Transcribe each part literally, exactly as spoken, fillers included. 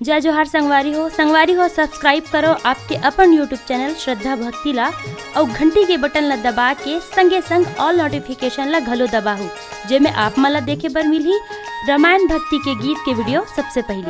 जय जोहार संगवारी हो, संगवारी हो, subscribe करो आपके अपन YouTube channel श्रद्धा भक्ति ला, अउ घंटी के button ला दबा के संगे संग all notification ला घलो दबाहू, जेमे आप मन ला देखे बर मिलही रामायण भक्ति के गीत के video सबसे पहले।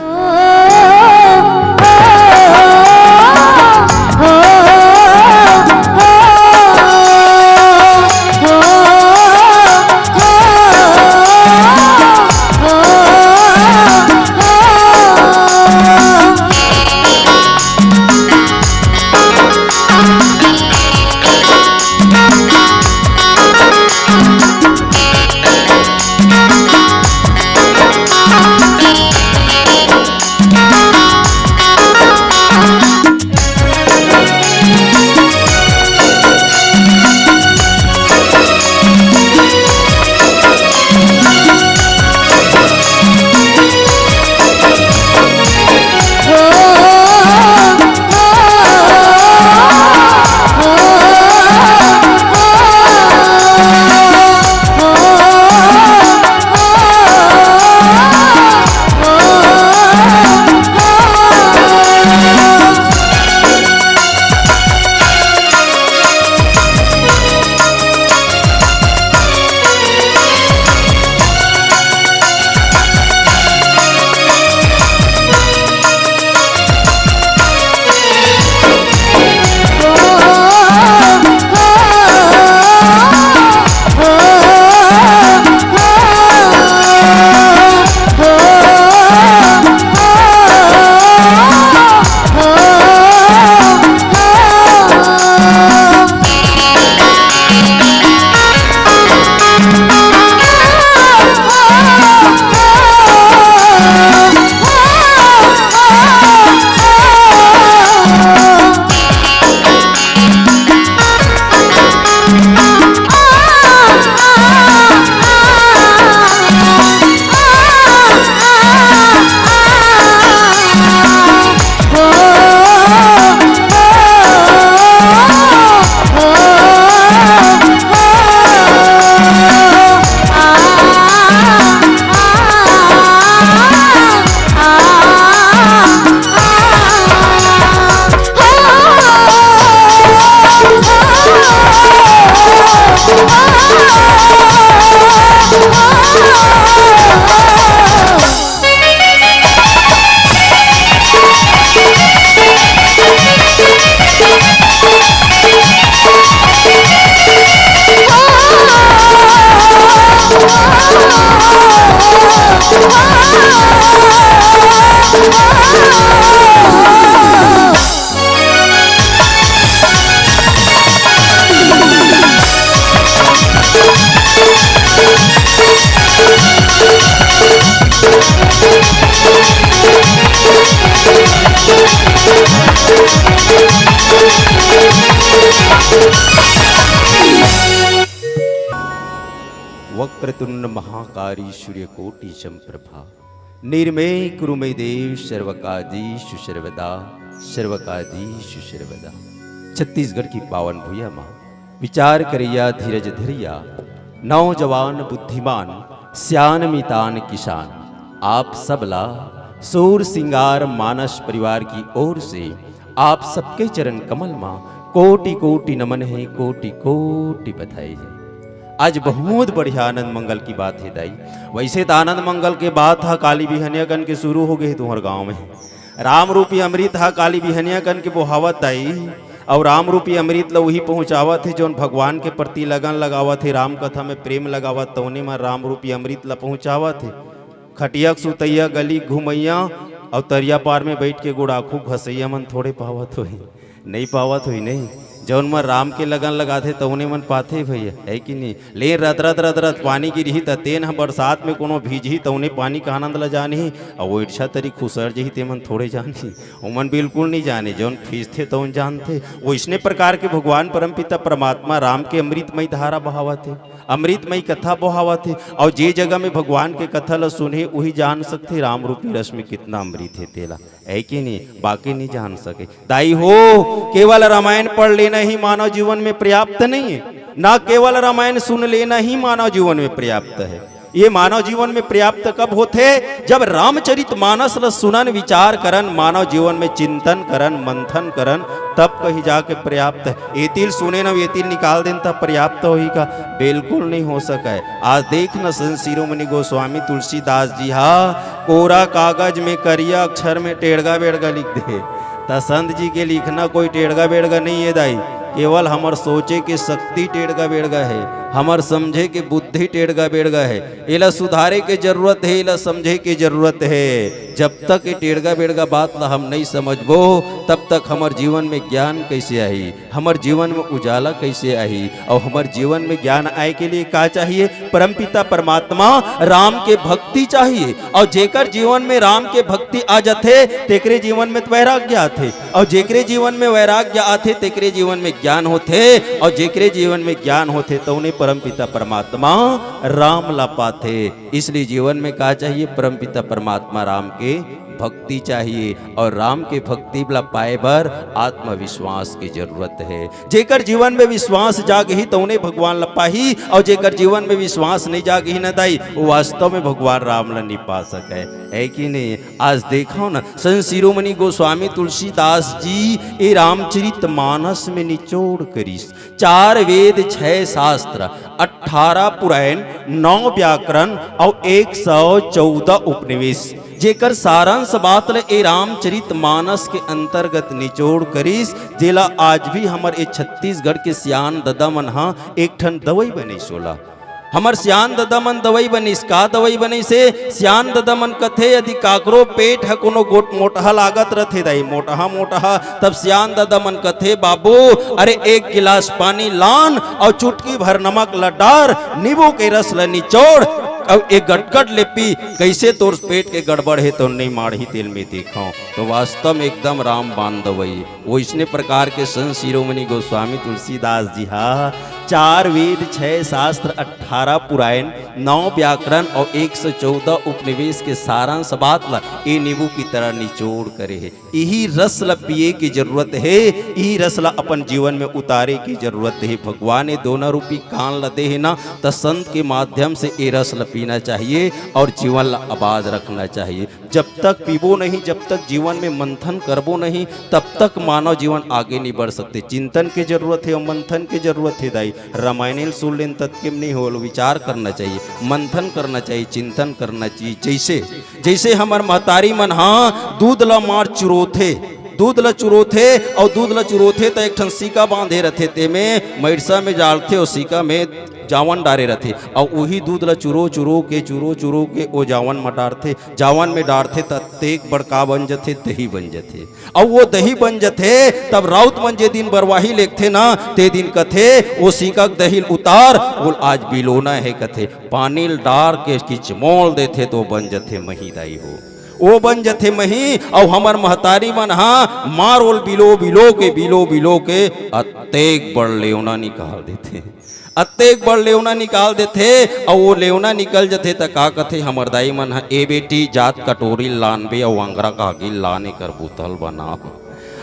वक्रतुंड महाकारी सूर्यकोटि समप्रभा, निर्मय कुरु मय देव सर्वकाजेषु सर्वदा, सर्वकाजेषु सर्वदा। छत्तीसगढ़ की पावन भुइयां मा विचार करइया, धीरज धरइया, नौजवान बुद्धिमान, सियान मितान किसान, आप सब ला सूर सिंगार मानस परिवार की ओर से आप सबके चरण कमल मा कोटि कोटि नमन हे, कोटि कोटि बधाई हे। आज बहुत बढ़िया आनंद मंगल की बात हे दाई। वैसे त आनंद मंगल के बात ह काली बिहनिया कन के शुरू हो गे हे तुंहर गांव में। राम रूपी अमृत ह काली बिहनिया कन के बोहावत दाई, अउ राम रूपी अमृत ल उही पहुंचावत हे जौन भगवान के प्रति लगन लगावत हे, राम कथा में प्रेम लगावत, तौने म राम रूपी अमृत ल पहुंचावत हे। खटिया के सुतैया, गली के घुमैया अउ तरिया पार में बइठ के गुड़ाखू घसैया मन थोड़े पावत होही, नइ पावत होही, नहीं। जौन मन राम के लगन लगाथे, तौने मन पाथे भैया, हे कि नहीं? ले रत रत रत रत पानी गिरही, त तेन ह बरसात में कोनो भीजही, तौने पानी के आनंद ल जानही, अउ वो इच्छा तरी खुसर जही, ते मन थोड़े जानही। ओमन बिल्कुल नहीं जाने, जौन भीजथे, तौन जानथे। वइसने प्रकार के भगवान परमपिता परमात्मा राम के अमृतमयी धारा बहावत हे, अमृतमयी कथा बहावत हे, अउ जे जगह में भगवान के कथा ल सुनही, उही जान सकथे राम रूपी रस में कितना अमृत हे तेला, हे कि नहीं? बाकी नहीं जान सके। दाई हो, केवल रामायण पढ़ लेना ही मानव जीवन में पर्याप्त नहीं है, ना केवल रामायण सुन लेना ही मानव जीवन में पर्याप्त है। ये मानव जीवन में पर्याप्त कब होथे? जब रामचरित मानस ल सुनन, विचार करन, मानव जीवन में चिंतन करन, मंथन करन, तब कहीं जाके पर्याप्त हे। एती ल सुनेन अउ एती ल निकाल देन त पर्याप्त होही का? बिल्कुल नहीं हो सकय। आज देख न, संत शिरोमणि गोस्वामी तुलसीदास जी हा कोरा कागज में करिया अक्षर में टेड़गा बेड़गा लिख दे। त संत जी के लिखना कोई टेड़गा बेड़गा नहीं हे दाई, केवल हमर सोचे के शक्ति टेड़गा बेड़गा हे, हमर समझे के बुद्धि टेड़गा बेड़गा हे। एला सुधारे के जरूरत हे, एला समझे के जरूरत हे। जब तक ये टेड़गा बेड़गा बात ला हम नहीं समझबो, तब तक हमर जीवन में ज्ञान कैसे आही, हमर जीवन में उजाला कैसे आही? और हमर जीवन में ज्ञान आए के लिए का चाहिए? परमपिता परमात्मा राम के भक्ति चाहिए। और जेकर जीवन में राम के भक्ति आ जाथे, तेकरे जीवन में तो वैराग्य आथे, और जेकरे जीवन में वैराग्य आथे, तेकरे जीवन में ज्ञान होथे, और जेकरे जीवन में ज्ञान होथे, तौने परमपिता परमात्मा राम ला पाथे। इसलिए जीवन में का चाहिए? परमपिता परमात्मा राम के भक्ति चाहिए, और राम के भक्ति ला पाए बर आत्मविश्वास की जरूरत हे। जेकर जीवन में विश्वास जागही, तौने भगवान ला पाही, और जेकर जीवन में विश्वास नहीं जागही न दाई, वो वास्तव में भगवान राम ला नहीं पा सके, है कि नहीं? आज देखो न, संत शिरोमणि गोस्वामी तुलसीदास जी ए रामचरित मानस में निचोड़ करिस। चार वेद, छह शास्त्र, अठारह पुराण, नौ व्याकरण और एक सौ चौदह उपनिवेश, जेकर सारांश बात ल ए रामचरित मानस के अंतर्गत निचोड़ करिस, जेला आज भी हमर ए छत्तीसगढ़ के सियान ददा मन ह एक ठन दवई बनिस ओला। हमर सियान ददा मन दवई बनिस, का दवई बनिस हे? सियान ददा मन कथे, यदि काकरो पेट ह कोनो गोट मोटहा लागत रथे दाई, मोटहा मोटहा, तब सियान ददा मन कथे, बाबू, अरे एक गिलास पानी लान और चुटकी भर नमक ल डार, नींबू के रस ल निचोड़, और एक गटगट ले पी, कैसे तोर पेट के गड़बड़ हे तो नहीं माढ़ी तेल में देखो। तो वास्तव में एकदम रामबान दवई। वैसने प्रकार के संत शिरोमणि गोस्वामी तुलसीदास जी हा चार वेद, छह शास्त्र, अठारह पुराण, नौ व्याकरण और एक सौ चौदह उपनिवेश के सारांश बात ला ए नींबू की तरह निचोड़ करे हे। इही रस ला पिए की जरूरत हे, इही रस ला अपन जीवन में उतारे की जरूरत हे। भगवान ए दोना रूपी कान ला दे हे ना, त संत के माध्यम से ए रस ला पीना चाहिए और जीवन ला आबाद रखना चाहिए। जब तक पीबो नहीं, जब तक जीवन में मंथन करबो नहीं, तब तक मानव जीवन आगे नहीं बढ़ सकते। चिंतन के जरूरत हे और मंथन के जरूरत हे दाई। रामायण ल सुन लेन ततके में नहीं होल, विचार करना चाहिए, मंथन करना चाहिए, चिंतन करना चाहिए। जैसे, जैसे हमर महतारी मन हा दूध ला मार चुरोथे, दूध ला चुरोथे और दूध ला चुरोथे त एक ठन सिका बांधे रथे, तेमे मइरसा में डालथे और सिका में जावन डारे रथे और उही दूध ला चुरो चुरो के, चुरो चुरो के ओ जावन में डारथे। जावन में डारथे त अतेक बड़का बन जथे, दही बन जथे। अउ वो दही बन जथे, तब राउत मन जे दिन बरवाही लेगथे ना, ते दिन कथे, "ओ सिका के दही ल उतार, ओला आज बिलोना हे," कथे। पानी ल डार के किचमोल देथे, तो बन जथे मही दाई हो। ओ बन जथे मही, अउ हमर महतारी मन हा मार ओल बिलो बिलो के, बिलो बिलो के अतेक बड़ लेवना निकाल देथे। अतेक बड़ लेवना निकाल देथे, अउ वो लेवना निकल जथे, त का कथे हमर दाई मन ह, "ए बेटी, जात कटोरी लानबे, अउ अंगरा कागी लाने कर बुतल बना।"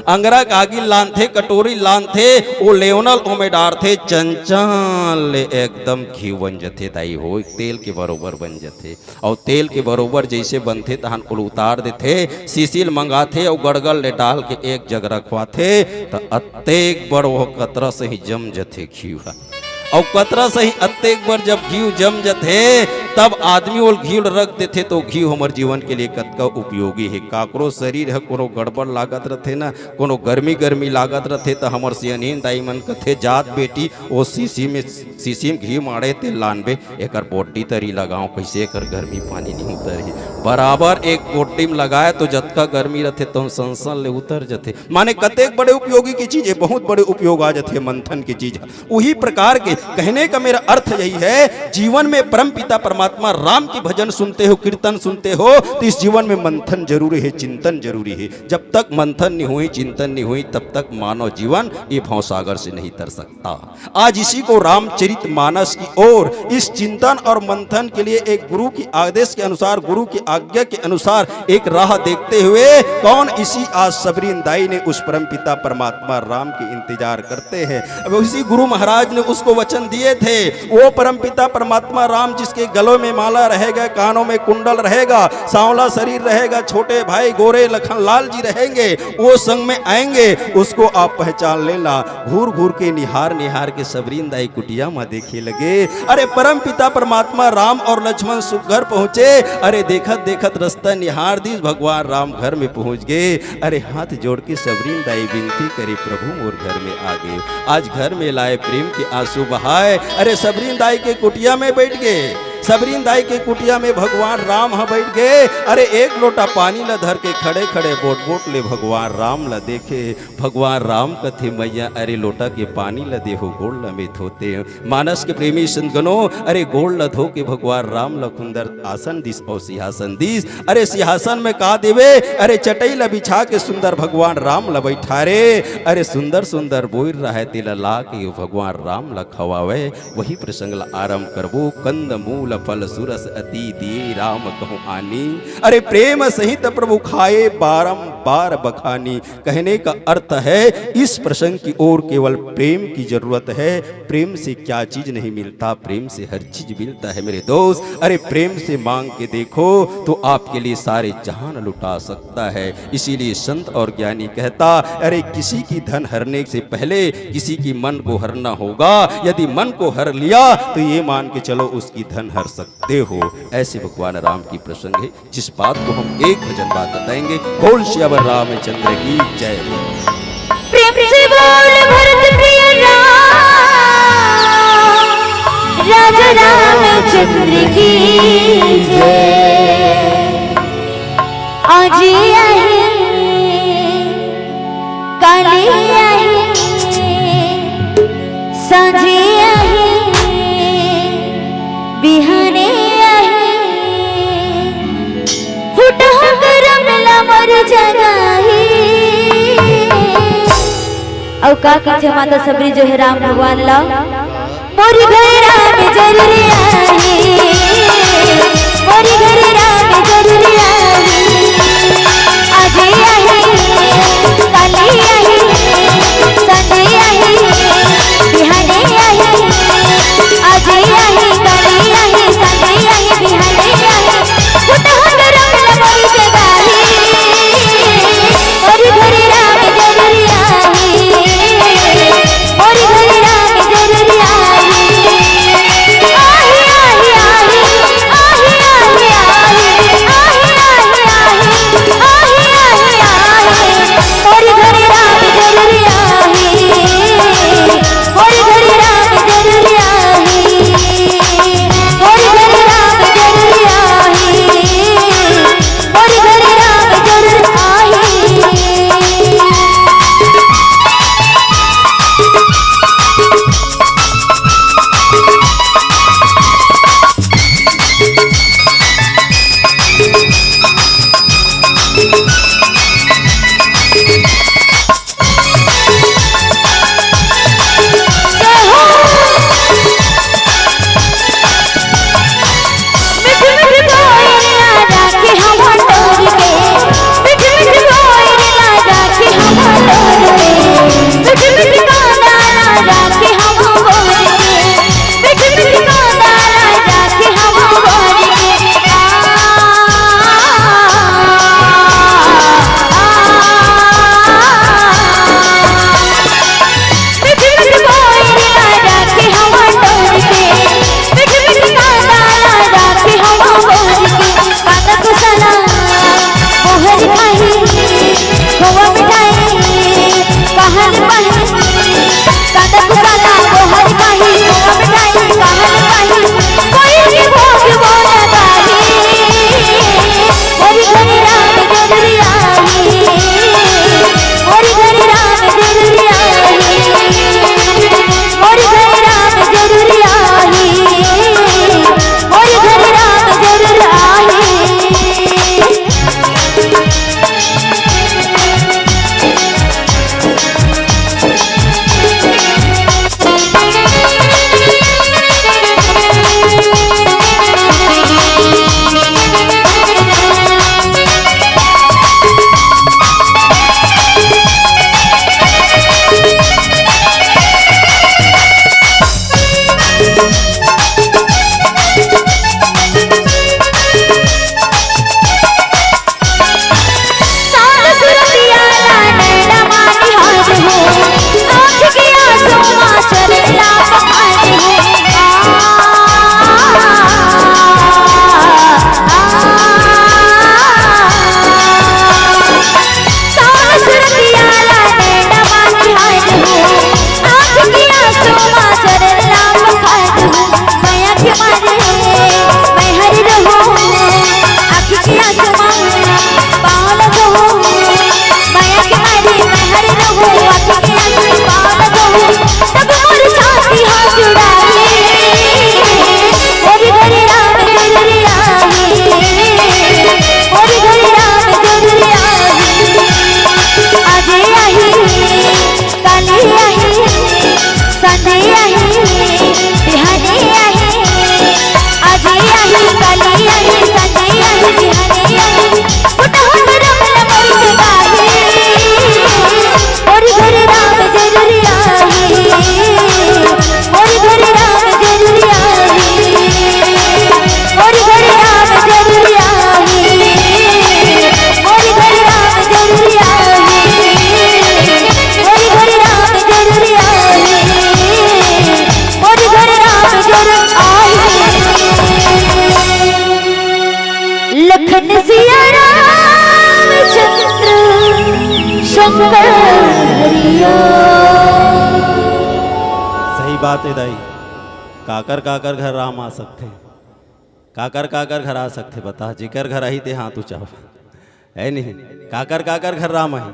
अंगरा कागी लानथे, कटोरी लानथे, वो लेवना ल ओमे डारथे, चंचल ले एकदम घी बन जथे दाई हो, तेल के बरोबर बन जथे। अउ तेल के बरोबर जइसे बनथे, तहन ओला उतार देथे, सीसी ल मंगाथे, अउ गड़गड़ ले डाल के एक जग रखवाथे, त अतेक बड़ वो कतरा सही जम जथे घीव ह। अउ कतरा सही अतेक बड़ जब घीव जम जथे, तब आदमी ओल घीव ल रख देथे, तो घीव हमर जीवन के लिए कतका उपयोगी हे। काकरो शरीर ह कोनो गड़बड़ लागत रथे ना, कोनो गर्मी गर्मी लागत रथे, त हमर सियनहीन दाई मन कथे, "जात बेटी, ओ सीसी में, सीसी में घीव माड़े तेल लानबे, एकर body तरी लगाओ, कइसे एकर गर्मी पानी नहीं उतरही।" बराबर एक body में लगाए, तो जतका गर्मी रथे, तउन सनसन ले उतर जथे। माने कतेक बड़े उपयोगी की चीज हे, बहुत बड़े उपयोग आ जथे मंथन की चीज। उही प्रकार के कहने का मेरा अर्थ यही है, जीवन में परम पिता परमात्मा राम की भजन सुनते हो, कीर्तन सुनते हो, तो इस जीवन में मंथन जरूरी है, चिंतन जरूरी है। जब तक मंथन नहीं हुई, चिंतन नहीं हुई, तब तक मानव जीवन ये भवसागर से नहीं तर सकता। आज इसी को रामचरित मानस की ओर, इस चिंतन और मंथन के लिए एक गुरु की आदेश के अनुसार, गुरु की आज्ञा के अनुसार एक राह देखते हुए कौन इसी आज सबरीन दाई ने उस परम पिता परमात्मा राम की इंतजार करते हैं। अब उसी गुरु महाराज ने उसको वचन दिए थे, वो परम पिता परमात्मा राम जिसके गलों में माला रहेगा, कानों में कुंडल रहेगा, सांवला शरीर रहेगा, छोटे भाई गोरे लखन लाल जी रहेंगे, वो संग में आएंगे, उसको आप पहचान लेना। घूर घूर के निहार निहार के सबरीन दाई कुटिया म देखे लगे। अरे परम पिता परमात्मा राम और लक्ष्मण सुख घर पहुंचे। अरे देखत देखत रस्ता निहार दिस, भगवान राम घर में पहुंच गए। अरे हाथ जोड़ के सबरीन दाई विनती करे, प्रभु मोर घर में आ गए। आज घर में लाए प्रेम के आंसू बहाए। अरे सबरीन दाई के कुटिया में बैठ गए। सबरीन दाई के कुटिया में भगवान राम ह बैठ गए। अरे एक लोटा पानी ला धर के खड़े खड़े बोट बोट ले भगवान राम ला देखे। भगवान राम कथे, मैया अरे लोटा के पानी ला देहो, गोड़ ला मैं धोते। मानस के प्रेमी संतगणों, अरे गोड़ ला धो के भगवान राम ला खुंदर आसन दिस और सिंहासन दिस। अरे सिंहासन में का देवे? अरे चटई ला बिछा के सुंदर भगवान राम ला बैठारे। अरे सुंदर सुंदर बोइर रहे, तेला ला के भगवान राम ला खवावे। वही प्रसंग ला आरंभ करबो। कंद मूल फल सुरस अति दिए, राम कहूँ आनी। अरे प्रेम सहित प्रभु खाए, बारंबार बखानी। कहने का अर्थ है, इस प्रसंग की ओर केवल प्रेम की जरूरत है। प्रेम से क्या चीज नहीं मिलता, प्रेम से हर चीज मिलता है मेरे दोस्त। अरे प्रेम से मांग के देखो तो आपके लिए सारे जहान लुटा सकता है। इसीलिए संत और ज्ञानी कहता, अरे किसी की धन हरने से पहले किसी की मन को हरना होगा। यदि मन को हर लिया तो ये मान के चलो उसकी धन हर सकते हो। ऐसे भगवान राम की प्रसंग है, जिस बात को हम एक भजन बाद बताएंगे। बोल सियावर रामचंद्र की जय। प्रेम से बोल भरत प्रिय राम, राजा रामचंद्र की जय। आज आहे, काली आहे, सांझी आहे, बिहाने आहे, फुटहा करम ला मोर जगाही। अउ का कहिथे माता सबरी जो हे राम भगवान ला, मोरी घर राम जरूरी आहे, मोरी घर राम जरूरी आहे। आज आहे, काली आहे, सांझी आहे, बिहाने आहे। आज आहे, काली आहे, सांझी आहे, बिहाने आहे। फुटहा करम ला मोर जगाही। मोरी घर राम जरूरी आहे, मोरी घर राम जरूरी आहे। आहे, आहे, आहे, आहे, आहे, आहे, आहे, आहे। ते दाई, काकर काकर घर राम आ सकथे? काकर काकर घर आ सकथे, बता। जेकर घर आही ते हाथ ऊंचा हो, है नहीं? काकर काकर घर राम आही?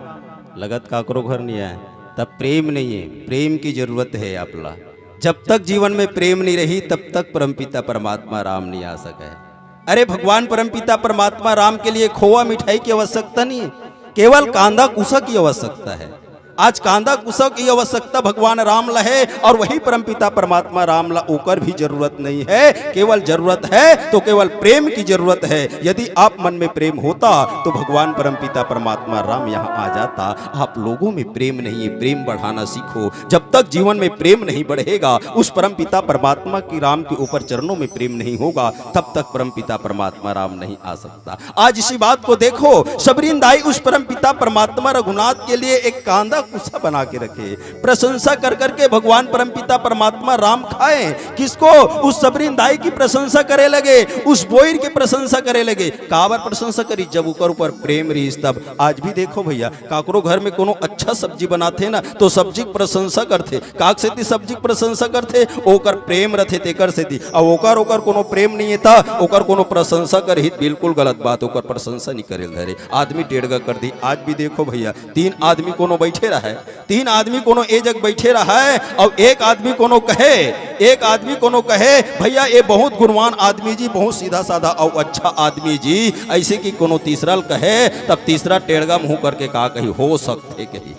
लगत काकरो घर नहीं आए। तब प्रेम नहीं है, प्रेम की जरूरत है आप ला। जब तक जीवन में प्रेम नहीं रही, तब तक परमपिता परमात्मा राम नहीं आ सके। अरे, भगवान परमपिता परमात्मा राम के लिए खोवा मिठाई की आवश्यकता नहीं है, केवल कांदा कुसा की आवश्यकता है। आज कांदा कुसा की आवश्यकता भगवान राम ला है और वही परमपिता परमात्मा राम ला ओकर भी जरूरत नहीं है। केवल जरूरत है तो केवल प्रेम की जरूरत है। यदि आप मन में प्रेम होता तो भगवान परमपिता परमात्मा राम यहाँ आ जाता। आप लोगों में प्रेम नहीं है, प्रेम बढ़ाना सीखो। जब तक जीवन में प्रेम नहीं बढ़ेगा, उस परमपिता परमात्मा की, राम के ऊपर चरणों में प्रेम नहीं होगा, तब तक परमपिता परमात्मा राम नहीं आ सकता। आज इसी बात को देखो, सबरीन दाई उस परमपिता परमात्मा रघुनाथ के लिए एक कांदा कुसा बना के रखे, प्रशंसा कर करके भगवान परमपिता परमात्मा राम खाए। किसको? उस सबरीन दाई की प्रशंसा करे लगे, उस बोइर की प्रशंसा करे लगे। काबर प्रशंसा करी? जब ओकर ऊपर प्रेम रहिस तब। आज भी देखो भैया, काकरो घर में कोनो अच्छा सब्जी बनाथे ना, तो सब्जी के प्रशंसा करथे। काक सेती सब्जी के प्रशंसा करथे? ओकर प्रेम रथे तेकर सेती। अउ ओकर, ओकर कोनो प्रेम नहीं है त ओकर कोनो प्रशंसा करही त बिल्कुल गलत बात, ओकर प्रशंसा नहीं करे ल धरे। आदमी टेड़गा कर दी। आज भी देखो भैया, तीन आदमी कोनो बैठे रहे, तीन आदमी कोनो ए जग बैठे रहे, अउ एक आदमी कोनो कहे, एक आदमी कोनो कहे, "भैया, ये बहुत गुणवान आदमी जी, बहुत सीधा साधा अउ अच्छा आदमी जी।" ऐसे कि कोनो तीसरा ल कहे, तब तीसरा टेड़गा मुंह करके का कही? "हो सकथे," कही,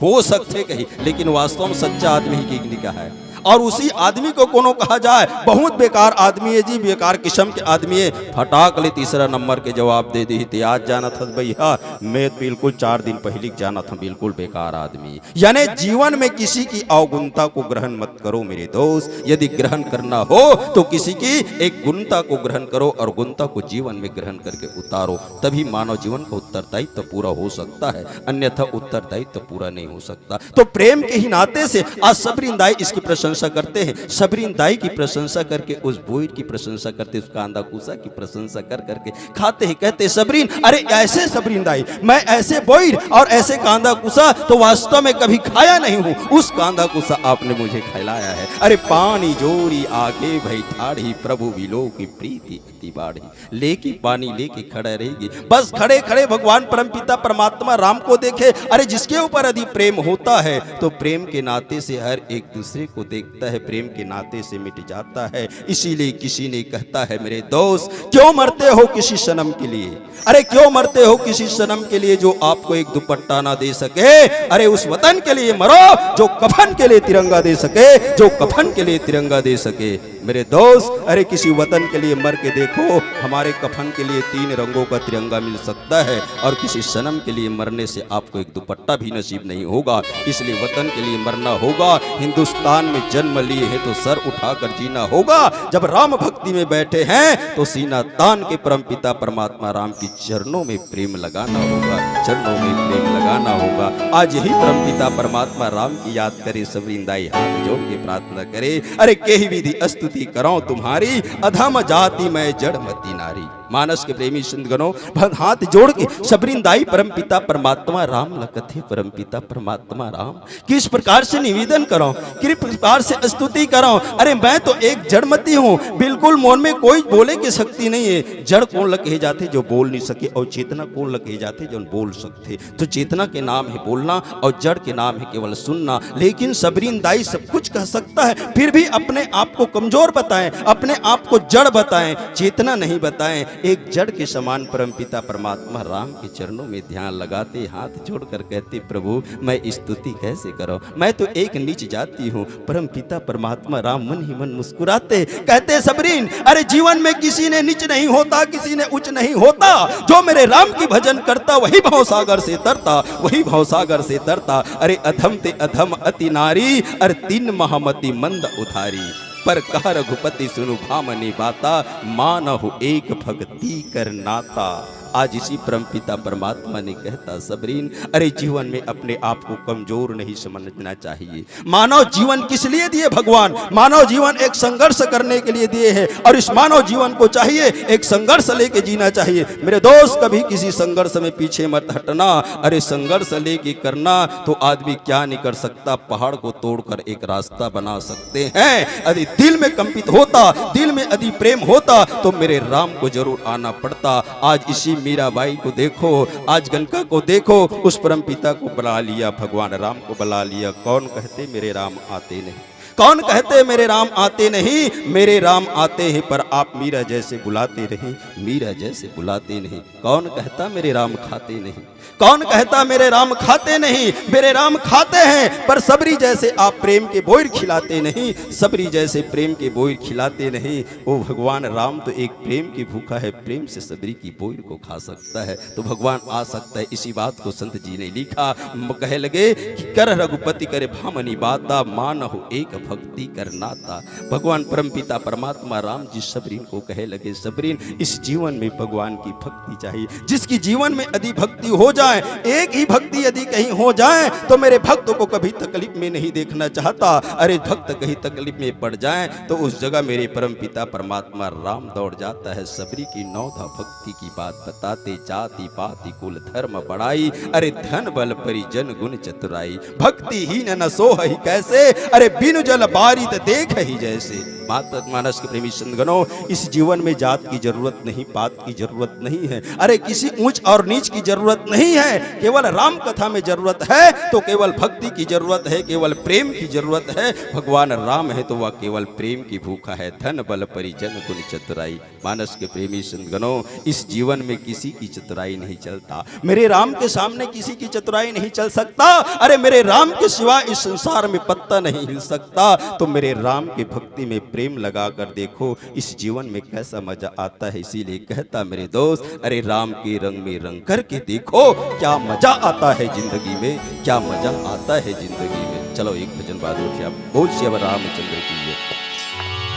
"हो सकथे," कही, लेकिन वास्तव में सच्चा आदमी ही की निका है। और उसी आदमी को कोनो कहा जाए, "बहुत बेकार आदमी है जी, बेकार किस्म के आदमी है," फटाक ले तीसरा नंबर के जवाब दे दी, "ते आज जानत हस भैया, मैं बिल्कुल चार दिन पहले जानत हूँ, बिल्कुल बेकार आदमी।" यानी जीवन में किसी की अवगुणता को ग्रहण मत करो मेरे दोस्त। यदि ग्रहण करना हो तो किसी की एक गुणता को ग्रहण करो और गुणता को जीवन में ग्रहण करके उतारो, तभी मानव जीवन का उत्तरदायित्व पूरा हो सकता है, अन्यथा उत्तरदायित्व पूरा नहीं हो सकता। तो प्रेम के ही नाते से आज सबरीन दाई इसकी प्रशंसा करते हैं। सबरीन दाई की प्रशंसा करके, उस बोइर की प्रशंसा करते, उस कांदा कुसा की प्रशंसा कर करके खाते हैं, कहते, "सबरीन, अरे ऐसे सबरीन दाई, मैं ऐसे बोइर और ऐसे कांदा कुसा तो वास्तव में कभी खाया नहीं हूँ। उस कांदा कुसा आपने मुझे खिलाया है।" अरे पानी जोड़ी आगे भई ठाढ़ी, प्रभु विलोकी प्रीति अति बाढ़ी। लेके पानी लेके खड़ा रहेगी। बस खड़े खड़े भगवान परमपिता परमात्मा राम को देखे। अरे जिसके ऊपर यदि प्रेम होता है तो प्रेम के नाते से हर एक दूसरे को देखता है, प्रेम के नाते से मिट जाता है। इसीलिए किसी ने कहता है, "मेरे दोस्त, क्यों मरते हो किसी सनम के लिए? अरे क्यों मरते हो किसी सनम के लिए जो आपको एक दुपट्टा ना दे सके? अरे उस वतन के लिए मरो जो कफन के लिए तिरंगा दे सके, जो कफन के लिए तिरंगा दे सके।" मेरे दोस्त, अरे किसी वतन के लिए मर के देखो, हमारे कफन के लिए तीन रंगों का तिरंगा मिल सकता है और किसी सनम के लिए मरने से आपको एक दुपट्टा भी नसीब नहीं होगा। इसलिए वतन के लिए मरना होगा। हिंदुस्तान में जन्म लिए हैं तो सर उठाकर जीना होगा। जब राम भक्ति में बैठे हैं तो सीना तान के परमपिता परमात्मा राम की चरणों में प्रेम लगाना होगा, चरणों में प्रेम लगाना होगा। आज यही परमपिता परमात्मा राम की याद करे, सबरीन दाई हाथ जोड़ के प्रार्थना करे, "अरे केहि विधि स्तुति करौं तुम्हारी, अधम जाति मैं जड़मति नारी।" मानस के प्रेमी संतगणों, भद हाथ जोड़ के सबरीन दाई परमपिता परमात्मा राम ल कथे, "परमपिता परमात्मा राम, किस प्रकार से निवेदन करौं, किस प्रकार से स्तुति करौं? अरे मैं तो एक जड़मति हूँ, बिल्कुल मोर में कोई बोले के शक्ति नहीं है।" जड़ कोन ल कहे जाथे जो बोल नहीं सके, और चेतना कोन ल कहे जाथे जो बोल सकथे? तो चेतना के नाम है बोलना और जड़ के नाम है केवल सुनना। लेकिन सबरीन दाई सब कुछ कह सकता है, फिर भी अपने आप को कमजोर बताएं, अपने आप को जड़ बताएं, चेतना नहीं बताएं। एक जड़ के समान परमपिता परमात्मा राम के चरणों में ध्यान लगाते, हाथ जोड़कर कहते, "प्रभु, मैं स्तुति कैसे करूं? मैं तो एक नीच जाति हूं।" परमपिता परमात्मा राम मन ही मन मुस्कुराते, कहते, "सबरीन, अरे जीवन में किसी ने नीच नहीं होता, किसी ने उच्च नहीं होता। जो मेरे राम की भजन करता वही भवसागर से तरता, वही भवसागर से तरता। अरे अधम ते अधम अति नारी, अरे तीन महामति मंद उधारी। पर कहा रघुपति सुनु भामनी बाता, मानहु एक भगति कर नाता।" आज इसी परमपिता परमात्मा ने कहता, सबरीन, अरे, जीवन में अपने आप को कमजोर नहीं समझना चाहिए। मानव जीवन किस लिए दिए भगवान? मानव जीवन एक संघर्ष करने के लिए दिए हैं और इस मानव जीवन को चाहिए एक संघर्ष लेके जीना चाहिए। मेरे दोस्त, कभी किसी संघर्ष में पीछे मत हटना। अरे, संघर्ष लेके करना तो आदमी क्या नहीं कर सकता, पहाड़ को तोड़कर एक रास्ता बना सकते हैं। यदि दिल में कंपित होता, दिल में यदि प्रेम होता तो मेरे राम को जरूर आना पड़ता। आज इसी मीराबाई को देखो, आज गनका को देखो, उस परमपिता को बुला लिया, भगवान राम को बुला लिया। कौन कहते मेरे राम आते नहीं? कौन कहते मेरे राम आते नहीं? मेरे राम आते हैं, पर आप मीरा जैसे बुलाते नहीं, मीरा जैसे बुलाते नहीं। कौन कहता मेरे राम खाते नहीं? कौन कहता मेरे राम खाते नहीं? मेरे राम खाते हैं, पर सबरी जैसे आप प्रेम के बोइर खिलाते नहीं, सबरी जैसे प्रेम के बोइर खिलाते नहीं। ओ भगवान, राम तो एक प्रेम की भूखा है, प्रेम से सबरी की बोइर को खा सकता है। तो भगवान आ सकता है, इसी बात को संत जी ने लिखा। म-, कहे लगे कि कर रघुपति करे भामनी बाता, मानहु एक भक्ति कर नाता। भगवान परमपिता परमात्मा राम जी सबरीन को कहे लगे, सबरीन, इस जीवन में भगवान की भक्ति चाहिए। जिसकी जीवन में यदि भक्ति हो जाए, एक ही भक्ति यदि कहीं हो जाए, तो मेरे भक्त को कभी तकलीफ में नहीं देखना चाहता। अरे, भक्त कहीं तकलीफ में पड़ जाए तो उस जगह मेरे परमपिता परमात्मा राम दौड़ जाता है। सबरी की नौधा भक्ति की बात बताते, जाति पाति कुल धर्म बड़ाई, अरे, धन बल परिजन गुण चतुराई। भक्तिहीन न सोहहि कैसे, अरे, बिनु जल बारित देखहि जैसे। मात-, मानस के प्रेमी संतगणों, इस जीवन में जात की जरूरत नहीं, पात की जरूरत नहीं है, अरे, किसी ऊंच और नीच की जरूरत नहीं है। केवल राम कथा में जरूरत है तो केवल भक्ति की जरूरत है, केवल प्रेम की जरूरत है। भगवान राम है तो वह केवल प्रेम की भूखा है। धन बल परिजन गुण चतुराई। मानस के प्रेमी संतगणों, इस जीवन में किसी की चतुराई नहीं चलता। मेरे राम के सामने किसी की चतुराई नहीं चल सकता। अरे, मेरे राम के सिवा इस संसार में पत्ता नहीं हिल सकता। तो मेरे राम की भक्ति में प्रेम लगा कर देखो, इस जीवन में कैसा मजा आता है। इसीलिए कहता मेरे दोस्त, अरे, राम के रंग में रंग करके देखो, क्या मजा आता है जिंदगी में, क्या मजा आता है जिंदगी में। चलो, एक भजन बाद में क्या बोल, श्री रामचंद्र की जय।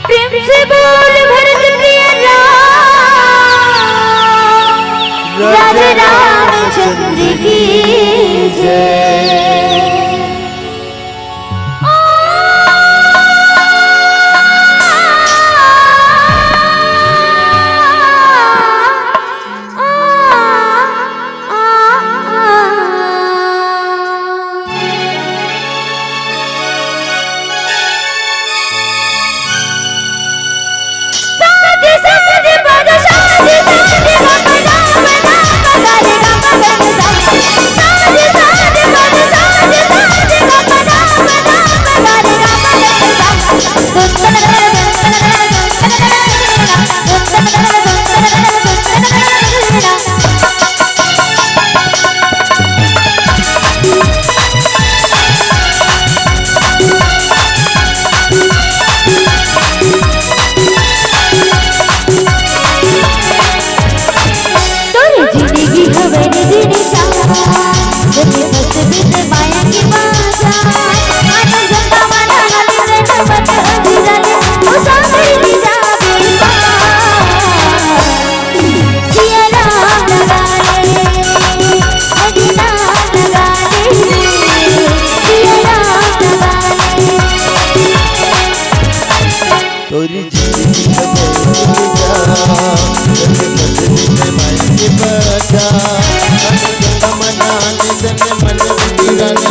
प्रेम से बोल भरत प्रिय राम, राजा रामचंद्र की जय। तोर जिंदगी हवे रे दिल का, जब बस बिन माया के बाजा, आज जमाना हाथ में नमक हरी डाले, ओ सागर की जावे। सिया राम लगा ले, हरी नाम लगा ले, सिया राम लगा ले। तोरी जिंदगी में बदल जा, जब बदल में माई के बजा, मन मना निदन मन विरल,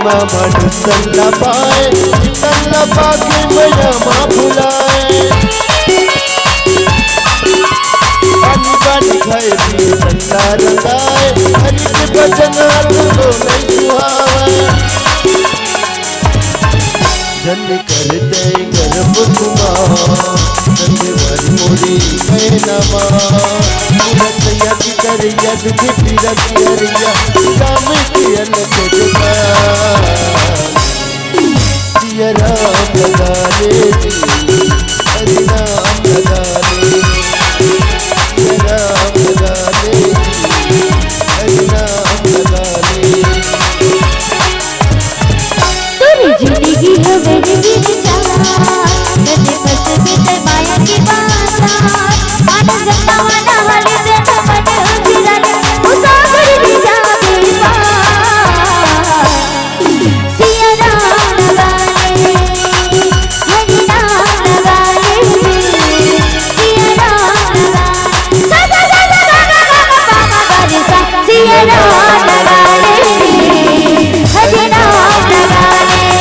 मामा नूतन ला पाए, नूतन ला पाके मया मा भुलाए। पानी पानी खाए पिए तन ला रंगाए, हरि के भजन आतुरो नहीं सुहावे। जन करते गर्व तुम्हारा, संगवारी मोरी मैना माँ। पूरा सैया की तरैया, दुख पीरा की हरैया, राम की अलख जमाए। सिया राम लगा ले जी, हरि नाम लगा ले। सिया राम लगा ले जी, हरि नाम लगा ले। तोरी जिंदगी हवे रे गिर जाला, कदे फंस के ते माया के बाजा। मान जमाना हाले दे न मन उजिरा ले, मुसाफिर भी जावे पार। सिया राम लगा ले, हरि नाम लगा ले, सिया राम लगा ले। सा सा सा सा गा गा गा गा पा मा गा रे सा। सिया राम लगा ले, हरि नाम लगा ले,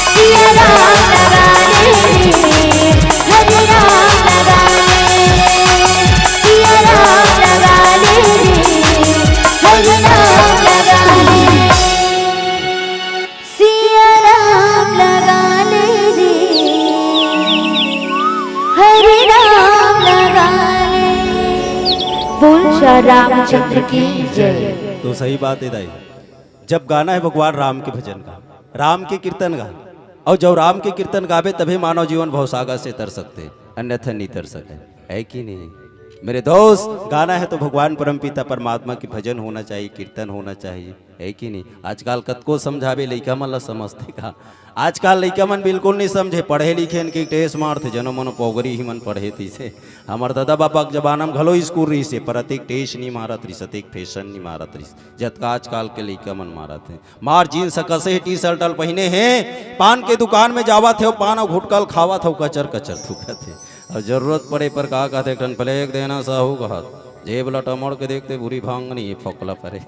सिया राम लगा ले, हरि नाम लगा ले, सिया राम लगा ले, हरि नाम लगा ले। सिया राम लगा ले रे, हरि नाम लगा ले। बोल श्री रामचंद्र की जय। तो सही बात है दाई, जब गाना है भगवान राम के भजन का, राम के कीर्तन का, और जब राम के कीर्तन गावे तभी मानव जीवन भवसागर से तर सकते, अन्यथा नहीं तर सके, है कि नहीं? मेरे दोस्त, गाना है तो भगवान परमपिता परमात्मा के भजन होना चाहिए, कीर्तन होना चाहिए, है कि नहीं? आजकल कतको समझावे, लइका मन ला समझते का? आजकल लइका मन बिल्कुल नहीं समझे, पढ़े लिखे इनके टेस मारथे, जनो मनो पोगरी ही मन पढ़े थी से। हमर दादा बाबा के जमाना में घलो स्कूल रही से, पर अतिक टेस नहीं मारत रही, अतिक फैशन नहीं मारत रही, जतका आजकल के लइका मन मारत हे। मार जींस कसे ही टी शर्ट ल पहिने हे, पान के दुकान में जावत हे, पान अउ घुटका ल खावत हे, कचर कचर थूकत हे। अउ जरूरत पड़े पर का कहथे, एक ठन फ्लैग देना साहू कहत, जेब ल टमड़ के देखते, भूरी भांगनी फोकला परे।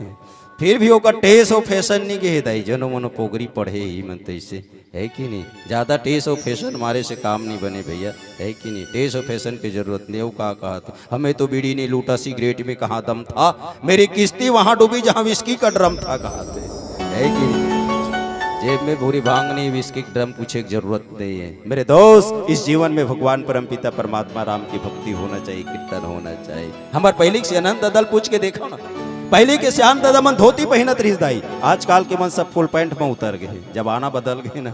फिर भी ओकर टेस अउ फैशन नहीं गे दाई, जनो मनो पोगरी पढ़े ही मन तैसे, है कि नहीं? ज्यादा टेस अउ फैशन मारे से काम नहीं बने भैया, है कि नहीं? टेस अउ फैशन के जरूरत नहीं। वो का कहत, हमें तो बीड़ी नहीं लूटा, सिगरेट में कहाँ दम था, मेरी किस्ती वहां डूबी जहां विस्की का ड्रम था, कहत हे, है कि नहीं? जेब में भूरी भांग नहीं, विस्की का ड्रम पूछे की जरूरत नहीं है। मेरे दोस्त, इस जीवन में भगवान परमपिता परमात्मा राम की भक्ति होना चाहिए, कीर्तन होना चाहिए। हमर पहिली के सियान दादा ल पूछ के देखो ना, पहिली के सियान दादा मन धोती पहिनत रहिस दाई, आजकल के मन सब फुल पैंट में उतर गए, जमाना बदल गए ना।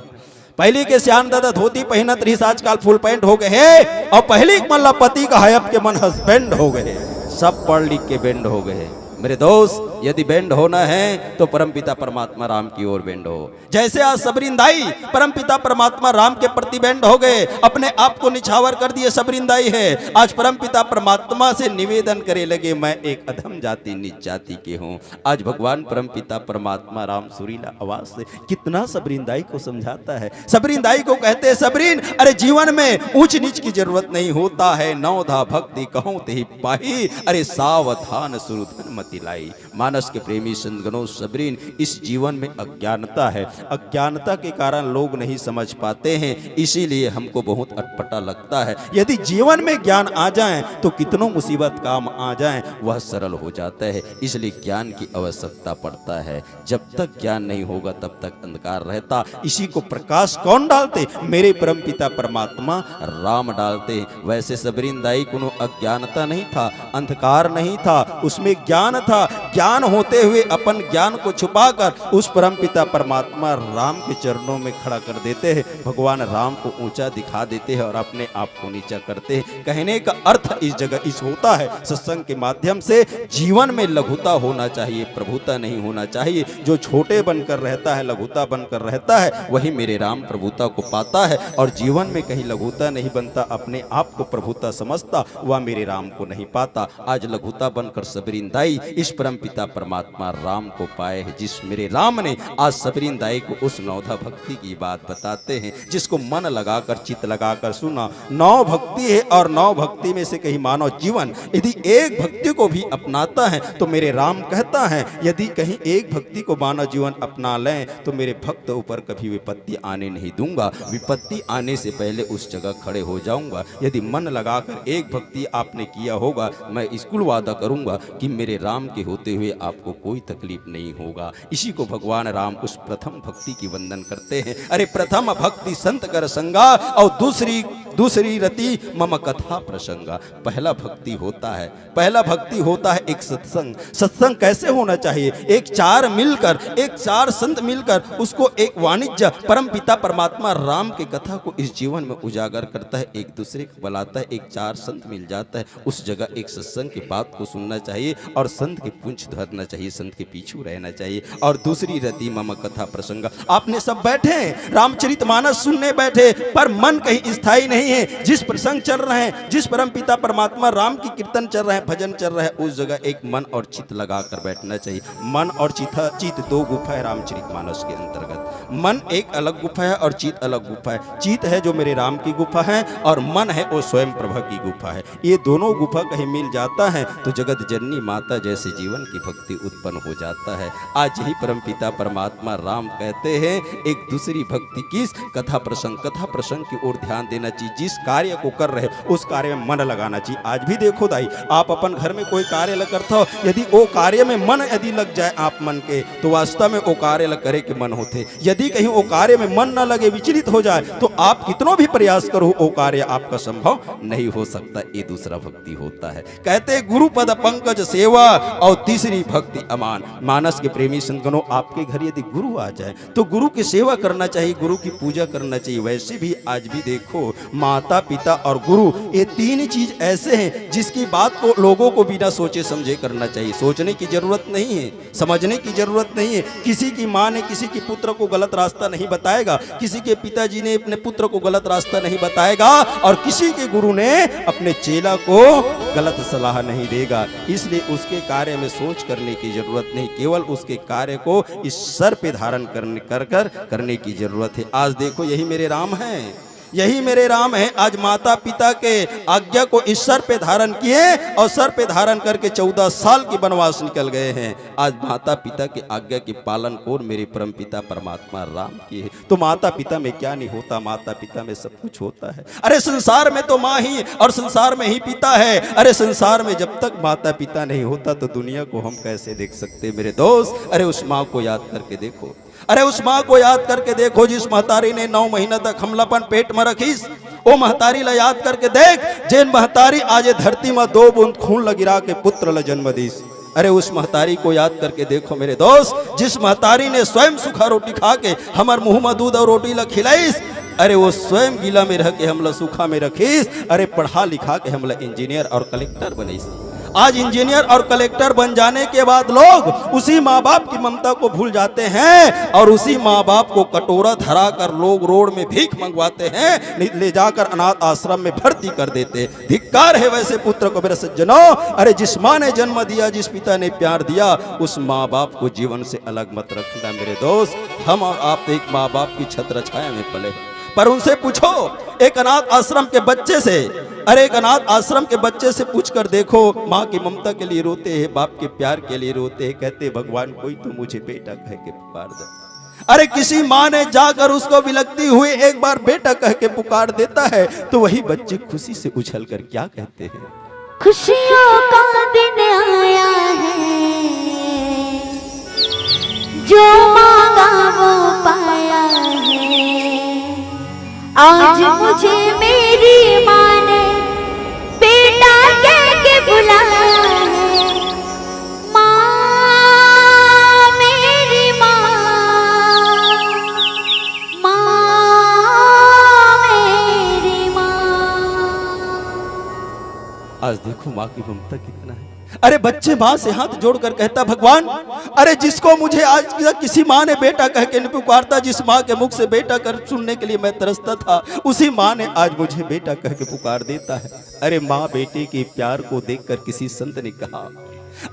पहिली के सियान दादा धोती पहिनत रहिस, आजकल फुल पैंट हो गए हे, और पहिली के मन ला पति कहाय, अब के मन हस्बैंड हो गए हे। सब पढ़ लिख के बैंड हो गए हे। मेरे दोस्त, यदि बैंड होना है तो परमपिता परमात्मा राम की ओर बैंड हो। जैसे आज सबरीन दाई परमपिता परमात्मा राम के प्रति बैंड हो गए, अपने आप को निछावर कर दिए, सबरीन दाई है, आज परमपिता परमात्मा से निवेदन करे लगे, मैं एक अधम जाति, नीच जाति के हूँ। आज भगवान परमपिता परमात्मा राम सुरीला आवाज से कितना सबरीन दाई को समझाता है। सबरीन दाई को कहते हैं, सबरीन, अरे जीवन में ऊंच नीच की जरूरत नहीं होता है, नवधा भक्ति कहूं तेहि पाही, अरे सावधान सुरधन मति लाई। मानस के प्रेमी संतगणों, सबरीन, इस जीवन में अज्ञानता है, अज्ञानता के कारण लोग नहीं समझ पाते हैं, इसीलिए हमको बहुत अटपटा लगता है। यदि जीवन में ज्ञान आ जाए तो कितनों मुसीबत काम आ जाए, वह सरल हो जाता है, इसलिए ज्ञान की आवश्यकता पड़ता है। जब तक ज्ञान नहीं होगा तब तक अंधकार रहता। इसी को प्रकाश कौन डालते? मेरे परमपिता परमात्मा राम डालते। वैसे सबरीन दाई कोनो अज्ञानता नहीं था, अंधकार नहीं था, उसमें ज्ञान था। ज्ञान होते हुए अपन ज्ञान को छुपाकर उस परमपिता परमात्मा राम के चरणों में खड़ा कर देते हैं, भगवान राम को ऊंचा दिखा देते हैं और अपने आप को नीचा करते हैं। कहने का अर्थ इस जगह इस होता है, सत्संग के माध्यम से जीवन में लघुता होना चाहिए, प्रभुता नहीं होना चाहिए। जो छोटे बनकर रहता है, लघुता बनकर रहता है, वही मेरे राम प्रभुता को पाता है। और जीवन में कहीं लघुता नहीं बनता, अपने आप को प्रभुता समझता, वह मेरे राम को नहीं पाता। आज लघुता बनकर सबरीन दाई इस परम पिता परमात्मा राम को पाए हैं, जिस मेरे राम ने आज सबरीन दाई को उस नवधा भक्ति की बात बताते हैं, जिसको मन लगाकर, चित्त लगाकर सुना। नौ भक्ति है और नौ भक्ति में से कहीं मानव जीवन यदि एक भक्ति को भी अपनाता है तो मेरे राम कहता है, यदि कहीं एक भक्ति को मानव जीवन अपना लें तो मेरे भक्त ऊपर कभी विपत्ति आने नहीं दूंगा। विपत्ति आने से पहले उस जगह खड़े हो जाऊंगा। यदि मन लगाकर एक भक्ति आपने किया होगा, मैं इसकुल वादा करूंगा कि मेरे राम के होते हुए आपको कोई तकलीफ नहीं होगा। इसी को भगवान राम उस प्रथम भक्ति की वंदन करते हैं। अरे, प्रथम भक्ति संत कर संगा और दूसरी, दूसरी रति मम कथा प्रसंगा। पहला भक्ति होता है, पहला भक्ति होता है एक सत्संग। सत्संग कैसे होना चाहिए? एक चार मिलकर, एक चार संत मिलकर उसको एक वाणिज्य परम पिता परमात्मा राम के कथा को इस जीवन में उजागर करता है, एक दूसरे को बुलाता है, एक चार संत मिल जाता है, उस जगह एक सत्संग की बात को सुनना चाहिए और संत के पूंछ धरना चाहिए, संत के पीछू रहना चाहिए। और दूसरी रति मम कथा प्रसंग, आपने सब बैठे हैं, रामचरित मानस सुनने बैठे, पर मन कहीं स्थायी नहीं है। जिस प्रसंग चल रहे हैं, जिस परम पिता परमात्मा राम की कीर्तन चल रहे हैं, भजन चल रहा है, उस जगह एक मन और चित्त लगा कर बैठना चाहिए। मन और चित्त, चित्त दो गुफा है रामचरित मानस के अंतर्गत। मन एक अलग गुफा है और चित्त अलग गुफा है। चित्त है जो मेरे राम की गुफा है और मन है वो स्वयं प्रभा की गुफा है। ये दोनों गुफा कहीं मिल जाता है तो जगत जननी माता जैसे जीवन की भक्ति उत्पन्न हो जाता है। आज यही परम पिता परमात्मा राम कहते हैं, एक दूसरी भक्ति की कथा प्रसंग, कथा प्रसंग की ओर ध्यान देना चाहिए। जिस कार्य को कर रहे हो, उस कार्य में मन लगाना चाहिए। आज भी देखो दाई, आप अपन घर में कोई कार्य ल करत हो, यदि वो कार्य में मन यदि लग जाए आप मन के, तो वास्तव में वो कार्य ल करे के मन होते। यदि कहीं वो कार्य में मन न लगे, विचलित हो जाए, तो आप कितनो भी प्रयास करो, वो कार्य आपका संभव नहीं हो सकता। ये दूसरा भक्ति होता है। कहते गुरु पद पंकज सेवा और तीसरी भक्ति अमान। मानस के प्रेमी संतगणों, आपके घर यदि गुरु आ जाए तो गुरु की सेवा करना चाहिए, गुरु की पूजा करना चाहिए। वैसे भी आज भी देखो, माता पिता और गुरु, ये तीन चीज ऐसे हैं जिसकी बात को लोगों को बिना सोचे समझे करना चाहिए। सोचने की जरूरत नहीं है, समझने की जरूरत नहीं है। किसी की माँ ने किसी की पुत्र को गलत रास्ता नहीं बताएगा, किसी के पिताजी ने अपने पुत्र को गलत रास्ता नहीं बताएगा और किसी के गुरु ने अपने चेला को गलत सलाह नहीं देगा। इसलिए उसके कार्य में सोच करने की जरूरत नहीं, केवल उसके कार्य को इस सर पे धारण करने, कर कर करने की जरूरत है। आज देखो, यही मेरे राम हैं, यही मेरे राम हैं। आज माता पिता के आज्ञा को इस सर पे धारण किए और सर पे धारण करके चौदह साल की वनवास निकल गए हैं। आज माता पिता की आज्ञा के पालन कौन? मेरे परम पिता परमात्मा राम की है। तो माता पिता में क्या नहीं होता? माता पिता में सब कुछ होता है। अरे, संसार में तो माँ ही और संसार में ही पिता है। अरे, संसार में जब तक माता पिता नहीं होता तो दुनिया को हम कैसे देख सकते हैं मेरे दोस्त? अरे, उस माँ को याद करके देखो, अरे, उस माँ को याद करके देखो जिस महतारी ने नौ महीना तक हमला अपन पेट में रखिस। ओ महतारी ला याद करके देख, जेन महतारी आज ये धरती में दो बूंद खून ला गिरा के पुत्र ला जन्म दिस। अरे, उस महतारी को याद करके देखो मेरे दोस्त, जिस महतारी ने स्वयं सूखा रोटी खा के हमर मुंह में दूध और रोटी ला खिलाइस। अरे, वो स्वयं गीला में रह के हमला सूखा में रखिस। अरे, पढ़ा लिखा के हमला इंजीनियर और कलेक्टर बनइस। आज इंजीनियर और कलेक्टर बन जाने के बाद लोग उसी माँ बाप की ममता को भूल जाते हैं और उसी माँ बाप को कटोरा धरा कर लोग रोड में भीख मंगवाते हैं, ले जाकर अनाथ आश्रम में भर्ती कर देते। धिक्कार है वैसे पुत्र को मेरे सज्जनों। अरे, जिस माँ ने जन्म दिया, जिस पिता ने प्यार दिया, उस माँ बाप को जीवन से अलग मत रखना मेरे दोस्त। हम और आप तो एक माँ बाप की छत्र छाया में पले, पर उनसे पूछो, एक अनाथ आश्रम के बच्चे से, अरे, एक अनाथ आश्रम के बच्चे से पूछ कर देखो, माँ की ममता के लिए रोते हैं, बाप के प्यार के लिए रोते हैं, कहते, "भगवान, कोई तो मुझे बेटा कह के पुकार दे।" अरे, किसी माँ ने जाकर उसको विलखती हुई एक बार बेटा कह के पुकार देता है तो वही बच्चे खुशी से उछल कर क्या कहते हैं? खुशियों का दिन आया है, जो मांगा वो पाया है। आज मुझे मेरी माँ ने बेटा कह के बुलाया है। माँ मेरी माँ, माँ मेरी माँ। आज देखो माँ की ममता कितना है। अरे, बच्चे माँ से हाथ जोड़कर कहता, "भगवान, अरे, जिसको मुझे आज तक किसी माँ ने बेटा कह के नहीं पुकारता, जिस माँ के मुख से बेटा कर सुनने के लिए मैं तरसता था, उसी माँ ने आज मुझे बेटा कह के पुकार देता है।" अरे, माँ बेटे के प्यार को देखकर किसी संत ने कहा,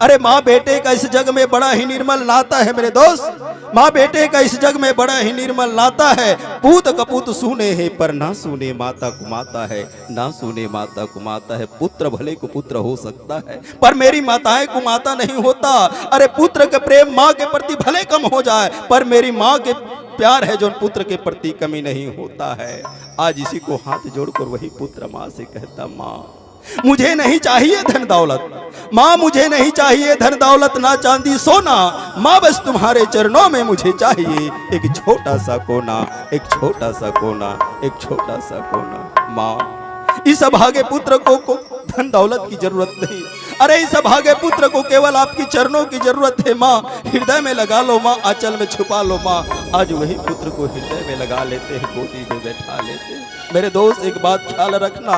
अरे माँ बेटे का इस जग में बड़ा ही निर्मल नाता है मेरे दोस्त, माँ बेटे का इस जग में बड़ा ही निर्मल नाता है। पूत कपूत सूने हैं पर ना सूने माता कुमाता है, ना सूने माता कुमाता है। पुत्र भले कुपुत्र हो सकता है, पर मेरी माताएं कुमाता नहीं होता। अरे पुत्र के प्रेम माँ के प्रति भले कम हो जाए, पर मेरी माँ के प्यार है जो पुत्र के प्रति कमी नहीं होता है। आज इसी को हाथ जोड़कर वही पुत्र माँ से कहता, माँ, मुझे नहीं चाहिए धन दौलत, माँ, मुझे नहीं चाहिए धन दौलत, ना चांदी सोना, माँ, बस तुम्हारे चरणों में मुझे चाहिए एक छोटा सा कोना, एक छोटा सा कोना, एक छोटा सा कोना। माँ, इस अभागे पुत्र को, को धन दौलत की जरूरत नहीं। अरे, इस अभागे पुत्र को केवल आपकी चरणों की जरूरत है माँ। हृदय में लगा लो माँ, आंचल में छुपा लो माँ। आज वही पुत्र को हृदय में लगा लेते हैं, गोदी में बैठा लेते हैं। मेरे दोस्त, एक बात ख्याल रखना,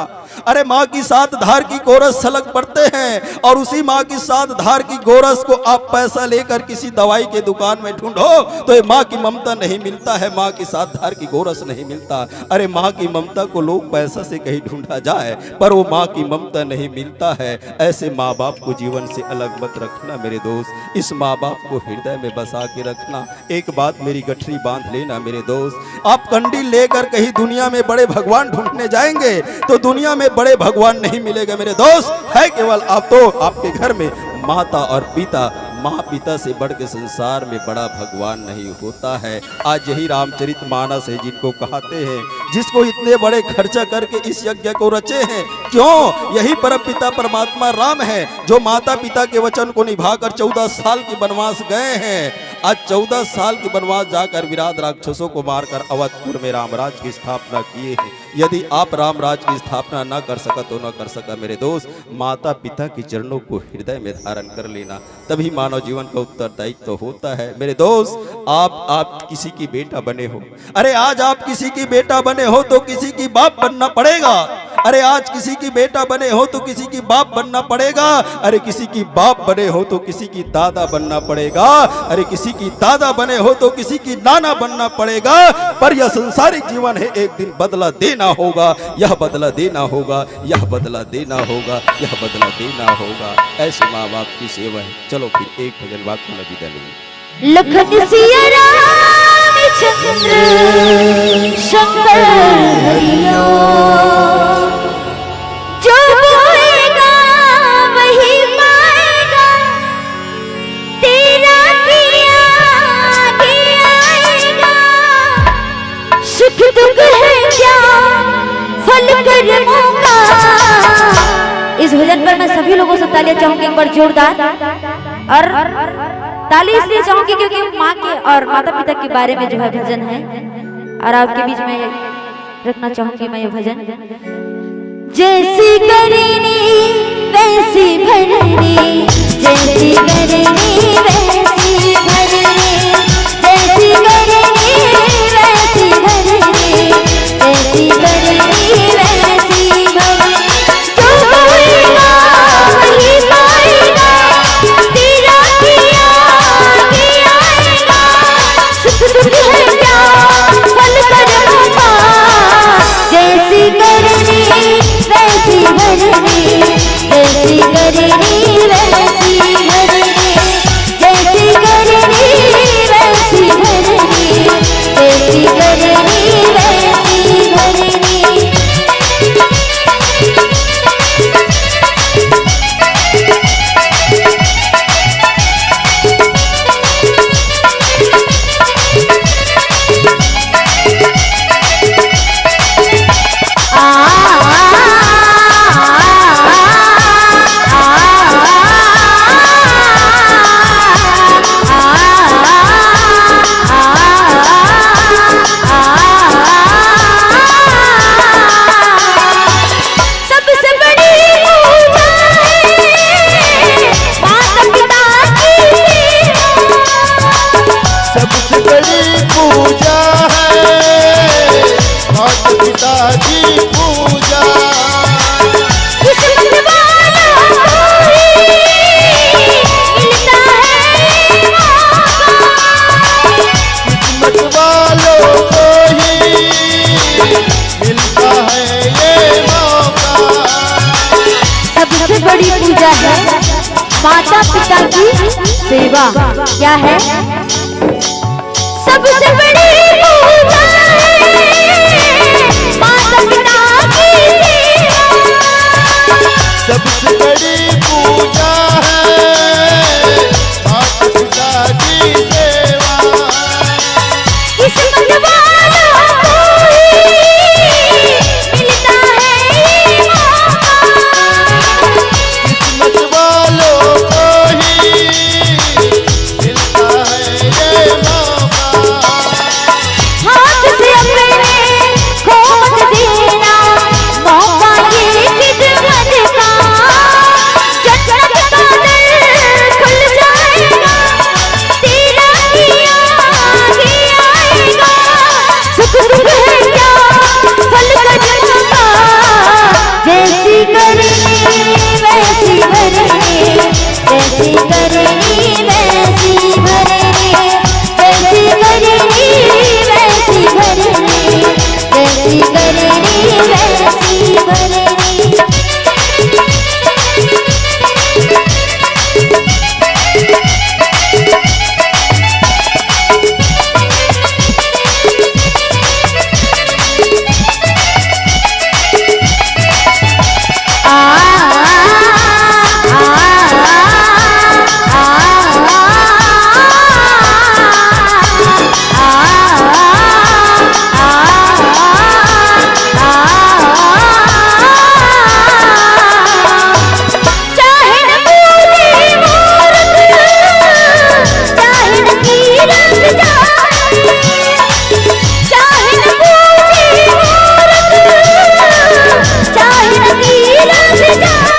अरे, माँ की सात धार की गोरस छलक पड़ते हैं और उसी माँ की सात धार की गोरस को आप पैसा लेकर किसी दवाई के दुकान में ढूंढो तो ये माँ की ममता नहीं मिलता है, माँ की सात धार की गोरस नहीं मिलता। अरे, माँ की ममता को लोग पैसा से कहीं ढूंढा जाए, पर वो माँ की ममता नहीं मिलता है। ऐसे माँ बाप को जीवन से अलग मत रखना मेरे दोस्त, इस माँ बाप को हृदय में बसा के रखना। एक बात मेरी गठरी बांध लेना मेरे दोस्त, आप कंडी लेकर कहीं दुनिया में बड़े भगवान ढूंढने जाएंगे तो दुनिया में बड़े भगवान नहीं मिलेगा मेरे दोस्त। है केवल आप तो आपके घर में माता और पिता, माँ पिता से बढ़ के संसार में बड़ा भगवान नहीं होता है। आज यही रामचरित मानस है जिनको कहते हैं, जिसको इतने बड़े खर्चा करके इस यज्ञ को रचे हैं। क्यों? यही परम पिता परमात्मा राम है जो माता पिता के वचन को निभाकर चौदह साल के वनवास गए हैं। आज चौदह साल के वनवास जाकर विराट राक्षसों को मारकर अवधपुर में रामराज की स्थापना किए हैं। यदि आप रामराज की स्थापना न कर सका तो न कर सका मेरे दोस्त, माता पिता के चरणों को हृदय में धारण कर लेना, तभी मानव जीवन का उत्तरदायित्व होता है मेरे दोस्त। आप आप किसी की बेटा बने हो, अरे, आज आप किसी की बेटा बने हो तो किसी की बाप बनना पड़ेगा। अरे, आज किसी की बेटा बने हो तो किसी की बाप बनना पड़ेगा। अरे, किसी की बाप बने हो तो किसी की दादा बनना पड़ेगा। अरे, किसी की दादा बने हो तो किसी की नाना बनना पड़ेगा। पर यह संसारिक जीवन है, एक दिन बदला देना होगा, यह बदला देना होगा, यह बदला देना होगा, यह बदला देना होगा। ऐसे माँ बाप की सेवा है। चलो फिर एक भजन वाक में विदा लेंगे। लखन सिया रामचंद्र शंकर हरिओ, जो बोएगा वही पाएगा, तेरा किया भी आएगा। सुख दुख है क्या फल कर्मों का। इस भजन पर मैं सभी लोगों से तालियां चाहूंगी एक बार जोरदार। और ताली इसलिए चाहूंगी क्योंकि माँ के और माता पिता के बारे में जो है भजन है, और आपके बीच में रखना चाहूंगी मैं ये भजन। जैसी करनी वैसी भरनी, जैसी करनी वैसी भरनी, जैसी करनी वैसी भरनी, जैसी करनी वैसी भरनी। जो बोएगा वही पाएगा, तेरा किया भी आएगा। सुख दुख है क्या फल कर्मों का, जैसी करनी वैसी भरनी, जैसी करनी वैसी भरनी, जैसी करनी वैसी भरनी, जैसी करनी वैसी भरनी। सबसे बड़ी पूजा है माता पिता की सेवा। सबसे बड़ी पूजा है माता पिता की पूजा। किस्मत वालों को ही मिलता है मौका। किस्मत वालों को ही मिलता है ये मौका। सबसे बड़ी पूजा है माता माता पिता की सेवा क्या है? सबसे बड़ी पूजा है माता पिता की सेवा। सबसे बड़ी पूजा है माता पिता की सेवा। किस्मत वालों को ही मिलता है ये मौका। किस्मत वालों को ही मिलता है ये मौका। हाथ से अपने खो मत देना मौका ये खिदमत का। जन्नत का दर खुल जाएगा, तेरा ही आगे आएगा। सुख दुख है क्या फल कदमों का, जैसी करनी वैसी भरनी, जैसी करनी वैसी भरनी, जैसी करनी वैसी भरनी, जैसी करनी वैसी भरनी। चाहे न पूजे मूरत, चाहे न तीरथ जाए, चाहे न पूजे मूरत, चाहे न तीरथ जाए,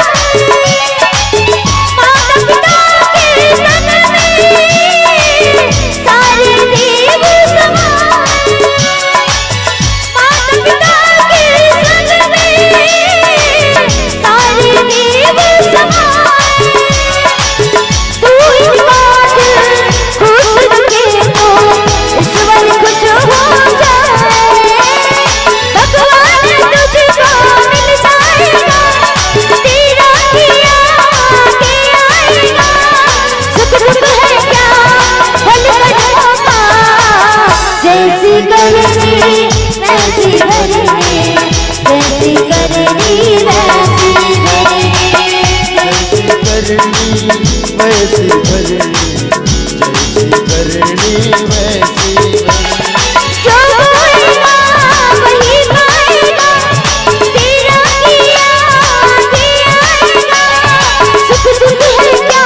माता पिता के तन में सारे देव समाए। माता पिता के संग में सारे देव समाए। तू इनका दिल खुश रखे तो ईश्वर खुश हो जाए। भगवान तुझको मिल जाएगा, तेरा किया आगे आएगा। सुख दुख है क्या फल कदमों का, जैसी करनी वैसी भरनी, जैसी करनी वैसी भरनी। जैसी करनी वैसी भरनी, जैसी करनी वैसी भरनी। जो बोएगा वही पाएगा, तेरा किया आगे आएगा। सुख दुख है क्या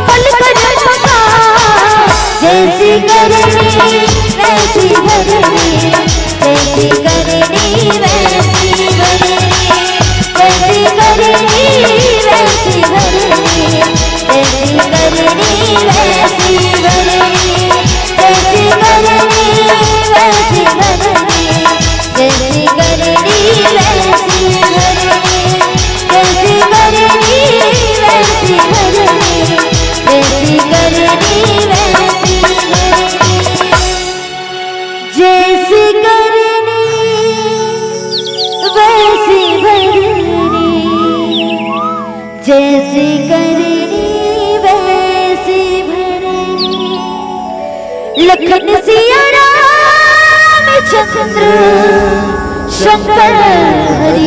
फल कदमों का, जैसी करनी वैसी भरनी, जैसी करनी वैसी भरनी, जैसी करनी वैसी भरनी, जैसी करनी वैसी भरनी, जैसी करनी वैसी भरनी, जैसी करनी वैसी भरनी, जैसी करनी वैसी भरनी, जैसी करनी वैसी भरनी। जैसी करनी वैसी भरनी, जैसी करनी वैसी भरनी। लखन सिया राम चंद्र शंकर हरि